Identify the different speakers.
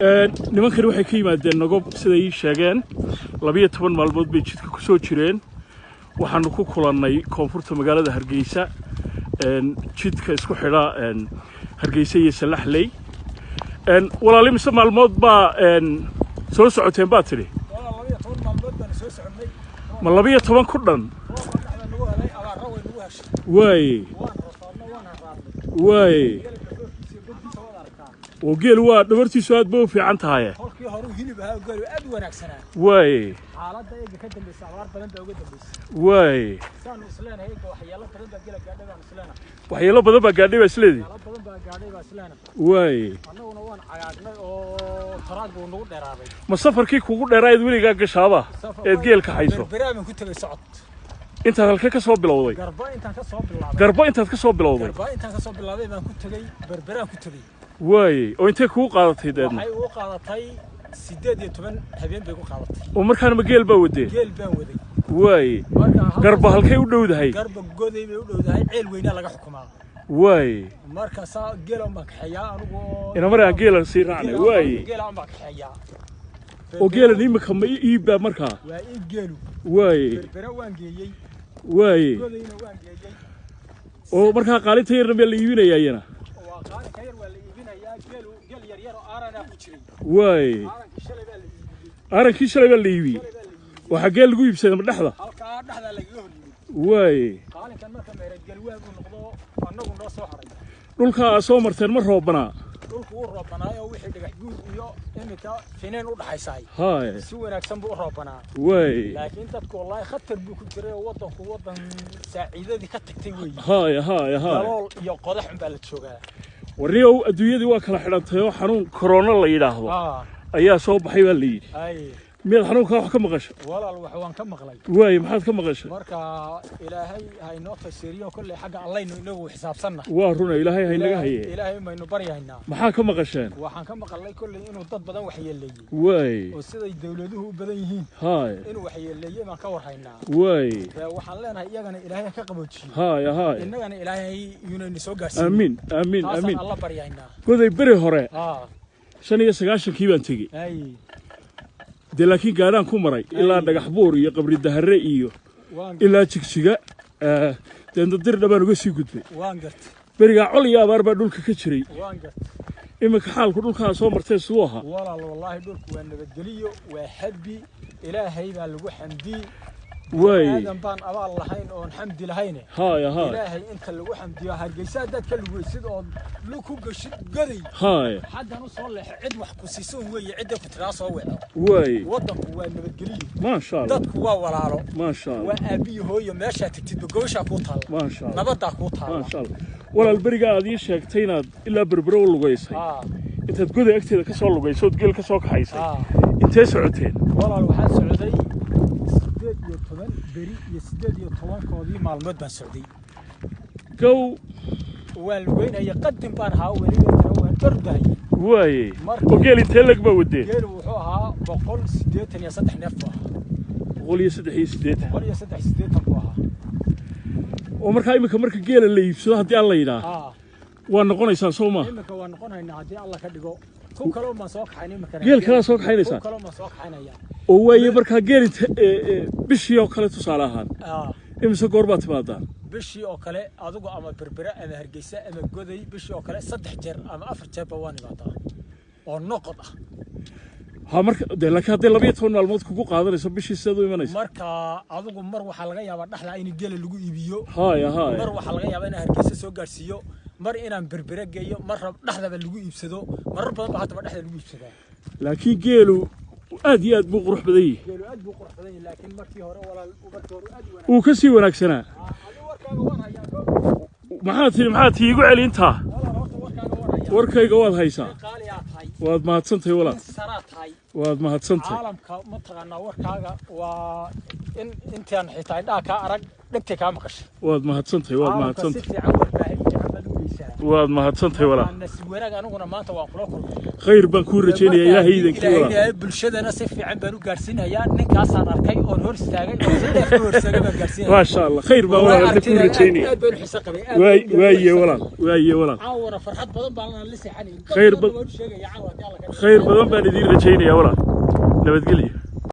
Speaker 1: Nimankani waxay ka yimaadeen Nogob, siday ii sheegeen. 12 maalmood bay jidka ku soo jireen. Waxaanu ku kulannay koonfurta magaalada Hargeysa, jidka isku xidha Hargeysa iyo Salaxley. Walaali, mise maalmood baa soo socoteen baa tidhi?
Speaker 2: 12 maalmood baanu soo soconnay.
Speaker 1: Ma 12 ku dhan?
Speaker 2: Roobka dhexda nagu helay, abaarro way nagu heshay.
Speaker 1: Waaye.
Speaker 2: Waan rafaadno, waan haraadnay.
Speaker 1: Waaye.
Speaker 2: Geelka doorkiisa iyo godkiisa waad aragtaa.
Speaker 1: Oo geel waa dhabartiisu aad bay u fiican tahay.
Speaker 2: Kolkii horuu hilib ahaa, geelu aad u wanaagsanaa.
Speaker 1: Waaye.
Speaker 2: Xaaladda eega ka dambaysa abaar badan baa uga dambaysay.
Speaker 1: Waaye.
Speaker 2: Saanu isleenahay eega waxyeelo badan baa geela gaadhay baanu isleenahay.
Speaker 1: Waxyeelo badan baa gaadhay baa isleedii.
Speaker 2: Waxyeelo badan baa gaadhay baa isleenahay.
Speaker 1: Waaye.
Speaker 2: Annaguna waan cagaagnay oo taraag buu nagu dheeraaday.
Speaker 1: Ma safarkii kugu dheeraa eed weligaa gashaaba eed geelka hayso?
Speaker 2: Berberaa baan ku tegay socod.
Speaker 1: Intaad halkee ka soo bilowday?
Speaker 2: Garba intaan ka soo bilaabay.
Speaker 1: Garbo intaad ka soo bilowday?
Speaker 2: Garba intaan ka soo bilaabay baan ku tegey, Berberaan ku tegey.
Speaker 1: Waaye, oo intee kugu qaadatay deedna?
Speaker 2: Waxay ugu qaadatay 18 habeen bay ku qaadatay.
Speaker 1: Oo markaana ma geel baa wadeen?
Speaker 2: Geel baan waday.
Speaker 1: Waaye.
Speaker 2: Marka halkaas-
Speaker 1: Garba halkay u dhowdahay?
Speaker 2: Garba Goday bay u dhowdahay, Ceel Weynaa laga xukumaa.
Speaker 1: Waaye.
Speaker 2: Marka saa geela un baan kaxeeyaa anigu oo
Speaker 1: Ina mar aan geela sii raacnay. Waaye.
Speaker 2: Geela un baan kaxeeyaa.
Speaker 1: Oo geelan imika ma iibbaa markaa?
Speaker 2: Waa iib geelu.
Speaker 1: Waaye.
Speaker 2: Berbera waan geeyey.
Speaker 1: Waaye.
Speaker 2: Godayna waan geeyey.
Speaker 1: Oo markaa qaalinta yarna miyaa la iibinayaa iyana?
Speaker 2: Waa qaalinka yar waa la iibinayaa. Geelu geel yar yar oo aaranaa ku jiray.
Speaker 1: Waaye.
Speaker 2: Aarankii shalay baa la iibiyey.
Speaker 1: Aarankii shalay baa la iibiyey?
Speaker 2: Shalay baa la iibiyey.
Speaker 1: Waxaa geel lagu iibsaday ma dhexda?
Speaker 2: Halkaa dhexdaa lagaga hor yimid.
Speaker 1: Waaye.
Speaker 2: Qaalinkan marka meereed galwaag uu noqdo annagu noo soo haray.
Speaker 1: Dhulkaa aad soo marteen ma roobanaa?
Speaker 2: Dhulku wuu roobanaayo, wixii Dhagax Guud iyo iminka Fineen u dhaxaysahay
Speaker 1: haye
Speaker 2: si wanaagsan buu u roobanaa.
Speaker 1: Waaye.
Speaker 2: Laakiin dadku wallaahi khatar buu ku jiray, oo waddanku waddan saaciidadii ka tagtay weeye.
Speaker 1: Haye haye haye
Speaker 2: Dalool iyo qodax un baa la joogaa.
Speaker 1: Warniyow, adduunyadii waa kala xidhantay oo xanuun korona la yidhaahdo ayaa soo baxay baa la yidhi.
Speaker 2: Ay.
Speaker 1: Miyaad xanuunkaa wax ka maqashay?
Speaker 2: Walaal, wax waan ka maqlay.
Speaker 1: Waaye, maxaad ka maqashay?
Speaker 2: Marka Ilaahay ha inoo taysiiriyo, kolley xagga Allaynu inagu xisaabsanna.
Speaker 1: Waa runa, Ilaahay haynaga haye.
Speaker 2: Ilaahay baynu baryaynaa.
Speaker 1: Maxaa ka maqasheen?
Speaker 2: Waxaan ka maqalnay kolley inuu dad badan waxyeeleeyey.
Speaker 1: Waaye.
Speaker 2: Oo siday dawladuhu u badan yihiin
Speaker 1: haye
Speaker 2: inuu waxyeeleeyey baan ka warhaynaa.
Speaker 1: Waaye.
Speaker 2: Dee waxaan leenahay iyagana Ilaahay ha ka qaboojiyo.
Speaker 1: Haye haye
Speaker 2: Innagana Ilaahay yuunayna soo gaarsiin.
Speaker 1: Aamiin, aamiin.
Speaker 2: Taasaan
Speaker 1: Aamiin.
Speaker 2: Alla baryaynaa.
Speaker 1: Goday beri hore 95-kii baan tegey.
Speaker 2: Ay.
Speaker 1: Dee laakiin gaadhaan ku maray ilaa Dhagax Buur iyo Qabri Dahare iyo
Speaker 2: waan
Speaker 1: ilaa Jigjiga, deedna Dirdha baan uga sii gudbay.
Speaker 2: Waan gartay.
Speaker 1: Berigaa col iyo abaar baa dhulka ka jiray.
Speaker 2: Waan gartay.
Speaker 1: Iminka xaalku dhulkaa soo martee siduu ahaa?
Speaker 2: Walaal, wallaahi dhulku waa nabadgeliyo, waa xabbi, Ilaahay baa lagu xamdiyey.
Speaker 1: Waaye.
Speaker 2: Aadan baan abaal lahayn oon xamdi lahayne.
Speaker 1: Haye haye
Speaker 2: Ilaahay inta lagu xamdiyo, Hargeysa haddaad ka lugeysid ood lug ku gashid Goday,
Speaker 1: haye
Speaker 2: xaggan u soo leexo, cid wax ku siiso weeye, cidda ku tiraa soo weeco.
Speaker 1: Waaye.
Speaker 2: Waddanku waa nabadgeliyo.
Speaker 1: Maasha Allah.
Speaker 2: Dadku waa walaalo.
Speaker 1: Maasha Allah.
Speaker 2: Waa aabbiyo hooyo, meeshaa tagtidba gobashaa kuu taalla.
Speaker 1: Maasha Allah.
Speaker 2: Nabaddaa kuu taalla.
Speaker 1: Maasha Allah. Walaal, berigaa aad ii sheegtay inaad ilaa Berbero u lugaysay, intaad Goday agteeda ka soo lugaysay ood geel ka soo kaxaysay, intee socoteen?
Speaker 2: Walaal, waxaan socday 18 beri iyo 18-koodii maalmood baan socday.
Speaker 1: Gow.
Speaker 2: Waan lugeynaya, qadin baan ahaa, weliba tana waan ordahayay.
Speaker 1: Waaye.
Speaker 2: Markii-
Speaker 1: Oo geel intee leg baa wadeen?
Speaker 2: Geelu wuxuu ahaa 183 neef buu ahaa.
Speaker 1: 183?
Speaker 2: 183 buu ahaa.
Speaker 1: Oo markaa iminka marka geela la iibsado, haddii Alla yidhaah, waa noqonaysaan soo maa?
Speaker 2: Iminka waa noqonaynaa haddii Alla ka dhigo. Ku kaloo baan soo kaxayn iminkana.
Speaker 1: Geel kalaa soo kaxaynaysaa?
Speaker 2: Ku kaloo baan soo kaxaynaya.
Speaker 1: Oo waaye, markaa geel inte bishii oo kale tusaale ahaan imise goor baad timaadaan?
Speaker 2: Bishii oo kale adigu ama Berbere ama Hargeysa ama Goday, bishii oo kale 3 jeer ama 4 jeerba waan imaadaa oo noqod ah.
Speaker 1: Ha, marka dee laakiin hadday 12 maalmood kugu qaadanayso bishii, sideed u imanaysa?
Speaker 2: Marka adigu mar waxaa laga yaabaa dhexda in geela lagu iibiyo.
Speaker 1: Haya haya
Speaker 2: Mar waxaa laga yaabaa inaan Hargeysa soo gaarsiiyo, mar inaan Berbere geeyo, mar dhexdaba lagu iibsado. Marar badan baa haddaba dhexda lagu iibsadaa.
Speaker 1: Laakiin geelu aad iyo aad buu qurux badan yahay.
Speaker 2: Geelu aad buu qurux badan yahay, laakiin markii hore walaal, markii hore aad u wanaagsan.
Speaker 1: Wuu ka sii wanaagsanaa.
Speaker 2: Adigu warkaaga waan hayaa.
Speaker 1: Maxaa tiri? Maxaa tii igu celi intaa?
Speaker 2: Walaal, horta warkaaga waan hayaa.
Speaker 1: Warkayga waad haysaa.
Speaker 2: Nin qaali aa tahay.
Speaker 1: Waad mahadsantahay walaal.
Speaker 2: Nin saraa tahay.
Speaker 1: Waad mahadsantahay.
Speaker 2: Caalamka mataqaanaa warkaaga waa in intaan xitaa indhaha kaa arag dhegtay kaa maqashay.
Speaker 1: Waad mahadsantahay, waad
Speaker 2: Caalamka si
Speaker 1: mahadsantahay.
Speaker 2: fiican, warbaahin fiican baad u dhaweysaa.
Speaker 1: Waad mahadsantahay, walaal.
Speaker 2: Nasiib wanaag aniguna maanta waan kula kulmay.
Speaker 1: Khayr baan kuu rajaynayaa, Ilaahay iidankii, walaal.
Speaker 2: Ilaahay bulshadana si fiican baan u gaarsiinayaa. Ninkaasaan arkay oon hor istaagay oo si dheer ku hor istaagay baan gaarsiinaya.
Speaker 1: Maasha Allah, khayr baan, walaal, hadda kuu rajaynaya.
Speaker 2: Aad baan u xiso qabay, aad
Speaker 1: waay
Speaker 2: baan u
Speaker 1: waaye
Speaker 2: xiso
Speaker 1: walaal, waaye walaal.
Speaker 2: Caawana farxad badan baan la seexanay.
Speaker 1: Khayr
Speaker 2: waan u sheegaya caawa haddii Alla ka
Speaker 1: Khayr badan baan idiin rajaynayaa, walaal. Nabadgelyo.